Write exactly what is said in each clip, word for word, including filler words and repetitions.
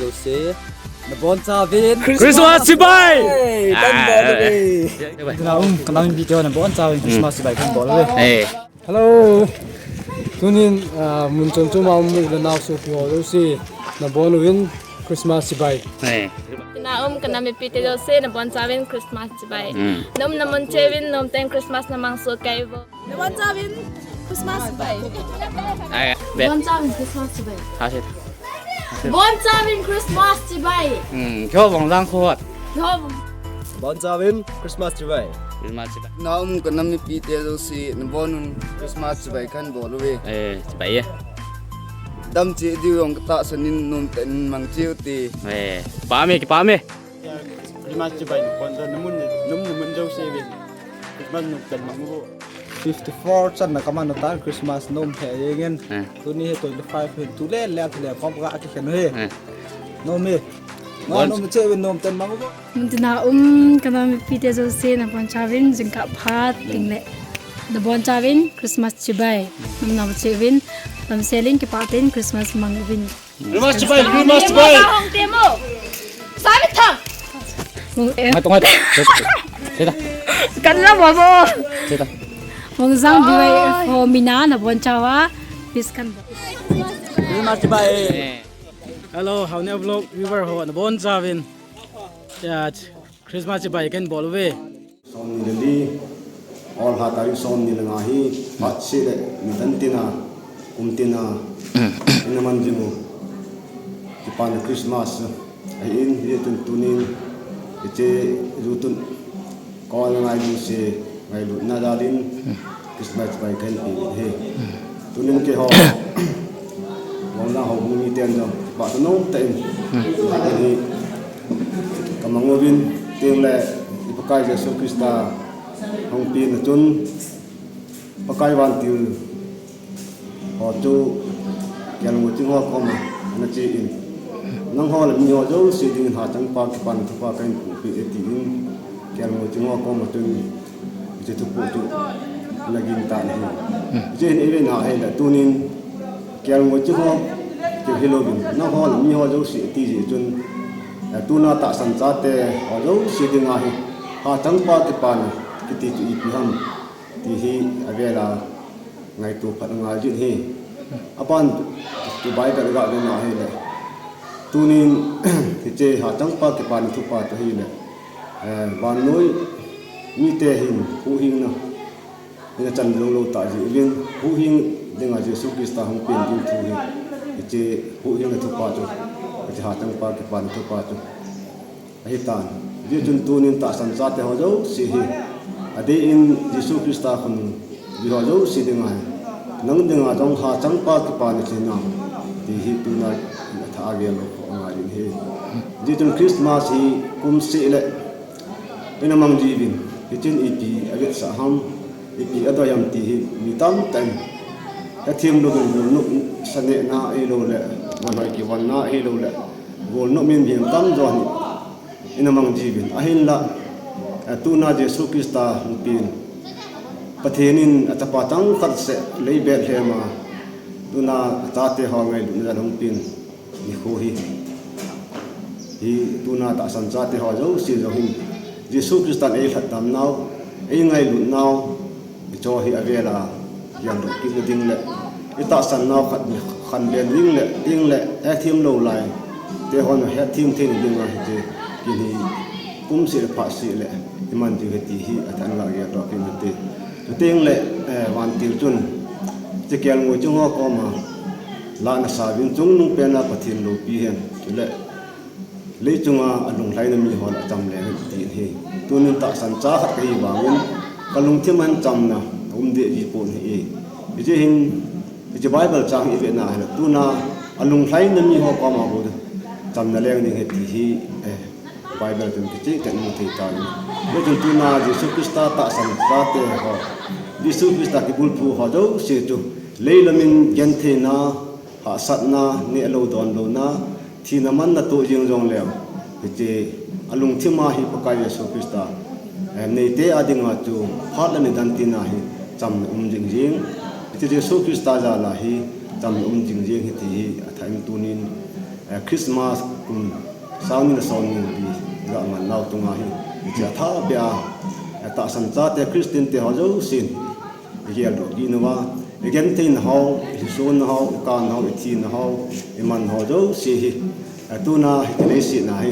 Jouse, nabonchauvin Christmas chibai! Hey, kan bol uve. Tuna um, kanam mipi teho nabonchauvin Christmas chibai kan bol uve. Hey. Hello. Tunin, ah, mun chom chom a um u le nao sopi ho jouse, nabonuvin Christmas chibai. Hey. Tuna um, kanam mipi teho jouse, nabonchauvin Christmas chibai. Hmm. Nom namun cheh uvin, nom tah in Christmas namang soh kei uvo. Nabonchauvin Christmas chibai. Ai, be. Nabonchauvin Christmas chibai. Ha, se. Nabonchauvin Christmas chibai. Hmm, kyo bang lang khot. Kyo bang. Nabonchauvin Christmas chibai. Christmas chibai. Tuna um, kanam mipi teho jouse, nabonun Christmas chibai kan bol uve. Eh, chibai e. Damcheh diu jong katahsan in, nom tah in mang cheh uvin te. Eh, kipah e, kipah e. Christmas chibai nabon jo, namun, nom namun jouse uvin. Christmas nom tah in mang uvo. Fifty-four channa kaman u tan Christmas nom he jeng in. Eh. Tuni hi twenty-five hin tu le le tu le kom ka akikhen u hi. Eh. Nom e. Nom cheh uvin, nom tah in mang uvo. Tuna um, kanam mipi teho jouse, nabonchauvin jingkah pha teng le, nabonchauvin Christmas chibai. Nom namun cheh uvin, damsel in kipah tah in Christmas mang uvin. Christmas chibai, Christmas chibai. Hong te mo. Sami thang. Mung, eh. Ngai to, ngai to. Seta. Kan la mo mo. Seta. Mung Zang B Y F ho mina nabonchauva. Peace kan bol. Christmas chibai. Hello, Haoneo vlog viewer ho nabonchauvin. Ya, Christmas chibai kan bol uve. Somni le li, Ol ha tarik somni le nga hi, phat seh le nidan tina, kum tina, ina man jing u. Kipana Christmas, ahin, hichun tunin, hiche, jutun, ko na ngai jouse, ngailutna jal in, Christmas chibai kan pe uve. Tunin keiho, Wangjang houbung miten jong, kipah tah nom tah in, hi, Kamang uvin, tin le, i Pakai Jesu Christa hung pen a chun, Pakai vantil ho chu kelngoi ching ho koma ana che in, nangho le miho jouse dingin hachangpa kipana thupha kahin pohpeh e tin, kelngoi ching ho koma chun, hiche thupoh chu ana gin tan ahi. Hiche hin ive na ahile tunin kelngoi ching ho keu hilouvin, nangho le miho jouse ti jeh chun, eh, tuna tahsan chate ho jouse dinga hi, hachangpa kipana kiti chu ipi ham ti hi avel a ngaito phat angai jin ahi. Aban chu Bible ga ve na ahile, tunin hiche hachangpa kipana thupha chu ahile, eh, vannoi mite hin huhhingna ina chan jong lou tah jeh uvin, huhhing dinga Jesu Christa hung pen ding thu hi, hiche huhhingna thupha chu, hiche hachangpa kipana thupha chu ahitan. Hijeh chun tunin tahsan chate ho jouse hi, adeh in Jesu Christa khonung ve ho jouse dinga hi, nang dinga jong hachangpa kipana che hinam ti hi tuna athah a gel lou kho angai in ahi. Hijeh chun Christmas hi kum seh le ina mang jiuvin, hichun ipi avetsah ham, ipi adoi ham ti hi mi tamtah in hethem louvin, golnop sa nehna ahilouleh, vannoi kivonna ahilouleh, golnop in mihem tamjo hi ina mang jiuvin. Ahinla, eh, tuna Jesu Christa hung pen, Pathen in achapa changkhat seh lei Bethlehem a, tuna achate ho ngailutna jal a hung pen nikho hi, hi tuna tahsan chate ho jouse jong hin, Jesu Christan eilhatdam nau, eingailutnau, hicheho hi avel a geldoh kit na ding le, itahsan nau khat ni khanben ding le, ding le, hethem lou lai te hon hethem thei na dinga hiche kin hi kum seh le phat seh le iman diu ahi ti hi atah in ga geldoh kit ute. Chuteng le, eh, vantil chun, hiche kelngoi ching ho koma, lah nasa uvin chungnung pena Pathen loupi hen, chule leichunga alunglhaina miho lah cham leng hen tin ahi. Tunin tahsan cha khat kahi vangin, kalungthim a hin chamna aum deh ji pon ahi. Hijeh hin, hiche Bible chang hi ive na ahile, tuna alunglhaina miho koma bou chamna leng ding ahi ti hi, eh, Bible chun kicheh tah in mu thei tan. Hijeh chun tuna Jesu Christa tahsan chate ho, Jesu Christa kibulphu ho jouse chu, leilam in gentheina, hahsatna, nehlou donlouna, thina manna toh jeng jongleu, hiche alungthim a hi Pakai Jesu Christa, eh, neite a dinga chu phat le nidan tina hi chamna um jing jeng. Hiche Jesu Christa jal a hi chamna um jing jeng ahi ti hi athah in tunin Eh, Christmas kum sang ni le som ni le li ga man nau tunga hi, hiche a thah beh a, eh, tahsan chate Christian te ho jousen i geldoh kit nauva, i gentheina ho, i lhiso na ho, i kan ho, i thina ho, i man ho jouse hi, eh, tuna hiti leiset a hi,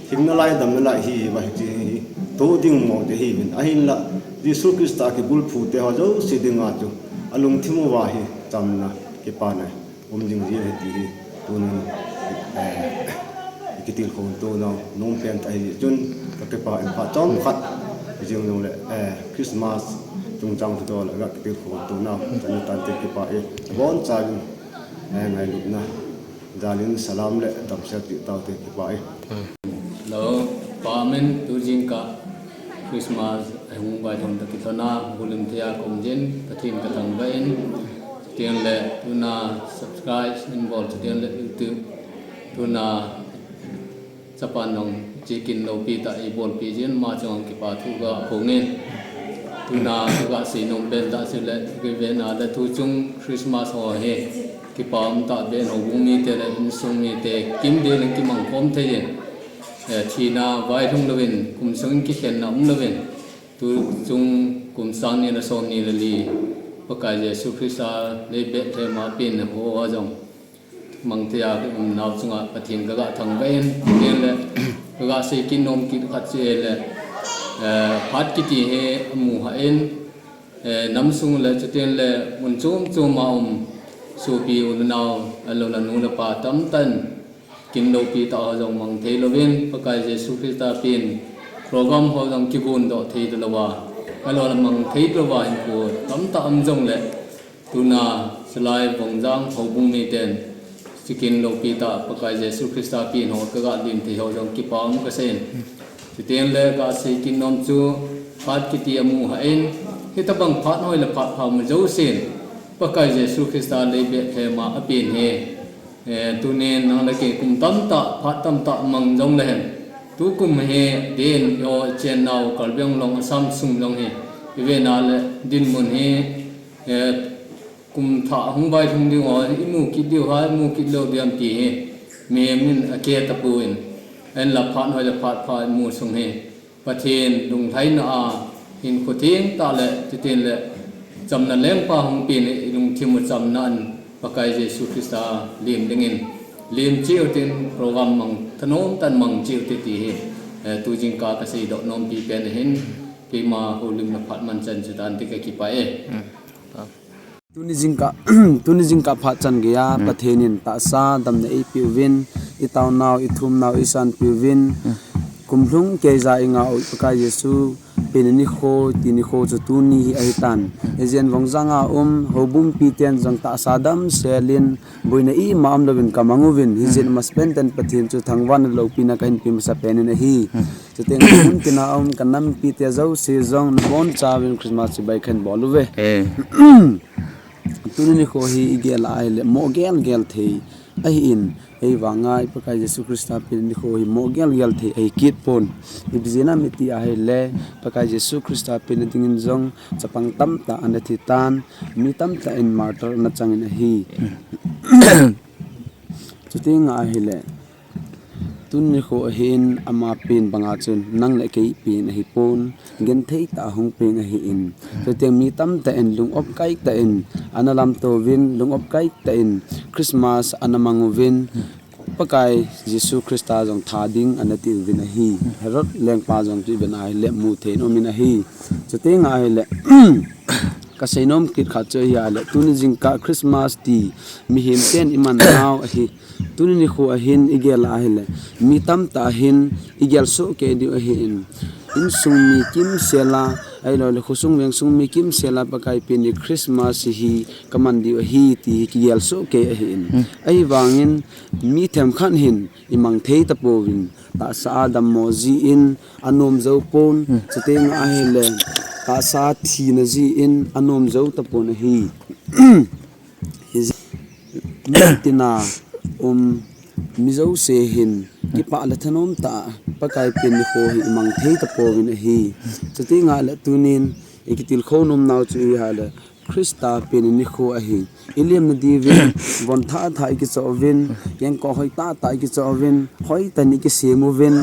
hing nalai dam nalai hi, va hiti hi, toh ding mo te hiuvin, ahinla, Jesu Christa kibulphu te ho jouse dinga chu, alungthim uva hi, chamna, kipana um ding jeh ahi ti hi, tunin, eh, i kitilkhou to nau nom pen tah ahi jeh chun, ka kipah in phat chomkhat, hijeng jongle, eh, Christmas chungchang thudol a ga kitilkhou to nau, chan tante kipah e, abonchauvin, eh, ngailutna jalin salam le damsel peh taute kipah e. Hello, Pa Amen, tu jingkah Christmas ahung vailhun toh kilhona, houlim thei a ka um jin, Pathen ka thangvah in, chuteng le tuna subscribe in bol, chuteng le YouTube, tuna chapang jong hiche kin loupi tah eibolpi jin, ama chunga kipa thu ka phong in, tuna ka ga sei nom pen tah chu le, ka vena le tu chung Christmas ho hi, kipa um tah beh in houbung mite le insung mite, kim deh in kimang khom thei in, eh, thina vailhung louvin, kum sung in kikhenna um louvin, tu chung kum sang ni le som ni le li, Pakai Jesu Christa lei Bethlehem a pen ho a jong, mang thei a ka um nau chunga Pathen ka ga thangvah in, chuteng le, ka ga sei kit nom kit khat chu ahile, eh, phat kiti hi amu hah in, eh, nam sung le, chuteng le, mun chom chom a um, sopi u le nao, ahilou le nu le pa tamtah in, kin loupi tah ho jong mang thei louvin, Pakai Jesu Christa pen program ho jong kigon doh thei talouva, ahilou le mang thei talouva hinkho tamtah um jongle, tuna Salai Vongjang houbung miten, hiche kin loupi tah Pakai Jesu Christa pen ho ka ga lim thei ho jong kipa um ka sei in. Chuteng le ka sei kit nom chu, phat kiti amu hah in, hitobang phat hoi le phat pha mu jousen, Pakai Jesu Christa lei Bethlehem a apen hi, eh, tunin nang le kei kum tamtah, phat tamtah mang jongle hen, tukum hi deh in, i-o ichen nau Karbi Anglong Assam sung jong hi, i vena le dinmun hi, eh, kum thah hung vailhung ding ho, imu kit diu ham, imu kit lou diu ham ti hi, mihem in akeh tapon, ahinla phat hoi le phat pha imu sung hi, Pathen lunglhaina a, hinkho theng tah le, chuteng le, chamna lengpa hung pen i lungthim u chamna in, Pakai Jesu Christa lim dingin, lim cheh utin, program mang, thanom tah in mang cheh ute ti hi, eh, tu jingkah ka seidoh nompi pen ahin, keima houlimna phat man chan chu tante ka kipah e. Tuni jingkah, tuni jingkah phat chan geiya, Pathen in tahsa damna eipeh uvin, i taonau, i thumnau, eisanpeh uvin, kum lhung keija i ngah u Pakai Jesu pen nikho, ti nikho chu tuni hi ahitan. Hijeh in Vongjang a um, houbung mipiten jong tahsa damsel in, boina ima umlouvin kamang uvin, hijeh in masapen tah in Pathen chu thangvahna loupina kahin pe masapen in ahi. Chuteng mun tina um ka nam mipite jouse jong nabonchauvin Christmas chibai kahin bol uve. Tuni nikho hi i gel a ahile mo gelgel thei ahin, ahivanga i Pakai Jesu Christa pen nikho hi mo gelgel thei ahi kit pon. Ipi jeh ham iti ahile, Pakai Jesu Christa pen dingin jong chapang tamtah ana thi tan, mi tamtah in martyr ana changin ahi. Chuteng ahile, tuni nikho ahin ama pen banga chun nang le kei pen ahipon, genthei tah a hung pen ahin. Chuteng mi tamtah in lung-op kai tah in ana lamto uvin, lung-op kai tah in Christmas ana mang uvin, Pakai Jesu Christa jong tha ding ana ti uvin ahi. Herod lengpa jong chu iven ahile mu thei in um in ahi. Chuteng ahile, ka seinom kit khat chu ahi ahile, tuni jingkah Christmas ti mihem ten iman nau ahi. Tuni nikho ahin i gel a ahile, mi tamtah hin i gelsoh kei diu ahin. Insung mi kimsel a, ahilou le khosung vengsung mi kimsel a Pakai pen ni Christmas hi kaman diu ahi ti hi kigelsoh kei ahin. Ahivangin mi themkhat hin i mang thei tapouvin, tahsa a dammo jeh in anom jou pon, chuteng ahile tahsa thina jeh in anom jou tapon ahi. Hijeh in tina um mi jouse hin kipah le thanom tah a Pakai pen nikho hi i mang thei tapouvin ahi. Chuteng ahile tunin i kitilkhou nom nau chu ahi ahile, Christa pen nikho ahi. Ilemna diuvin, von thah thah ikichoh uvin, kengkoh hoi tah tah ikichoh uvin, hoitah in ikisem uvin,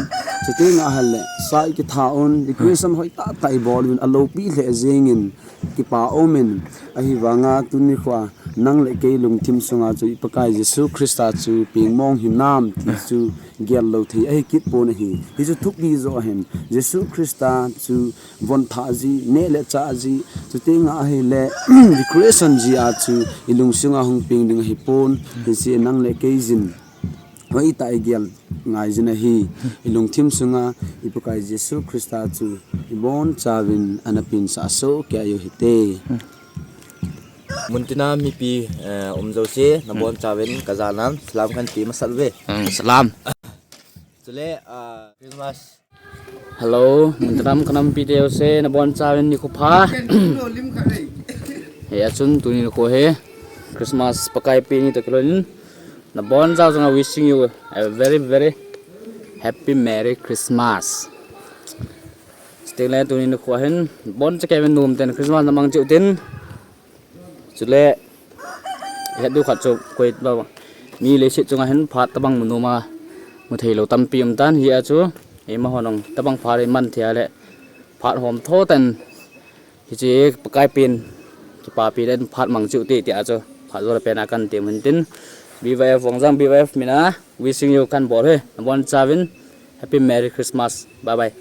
chuteng ahile, sa ikitha un, decoration hoi tah tah ibol uvin, alopi lheh jengin, kipa umin, ahivanga tuni nikhoa, nang le kei lungthim sunga chu i Pakai Jesu Christa chu pengmong hinam ti chu gel lou thei ahi kit pon ahi. Hichu thupi joh ahin, Jesu Christa chu von thah ji, neh le chah ji, chuteng ahile, decoration ji a chu ilung sunga hung peng ding ahi pon, hiche nang le kei jin. Hoitah igel ngai jin ahi, ilungthim sunga i Pakai Jesu Christa chu ibonchauvin ana peng sah soh kei u hite. Muntina mipi, eh, um jouse, nabonchauvin kajana salam kahin pe masat uve. Hmm, salam. Chule, ah, Christmas. Hello, muntina kanam mipite jouse, nabonchauvin nikho pha. Hia chun tuni nikho hi Christmas Pakai pen ni toh kilhonin, nabonchauva chunga wishing you a very, very happy Merry Christmas. Chuteng le tuni nikho hin, boncha kei uvin nomten Christmas namang cheh utin. Chule, het diu khat chu koi ba, mi leiset chunga hin phat tobang mu nom a, mu thei lou tampi um tan hia chu, eima hon jong tobang phat iman thei a le, phat hom tho tah in, hiche Pakai pen, kipapi le phat mang cheh ute tia chu, phat jo le pen a kahin tem u hintin, B Y F Vongjang B Y F mina, wishing you kahin bol uve, nabonchauvin, Happy Merry Christmas, bye bye.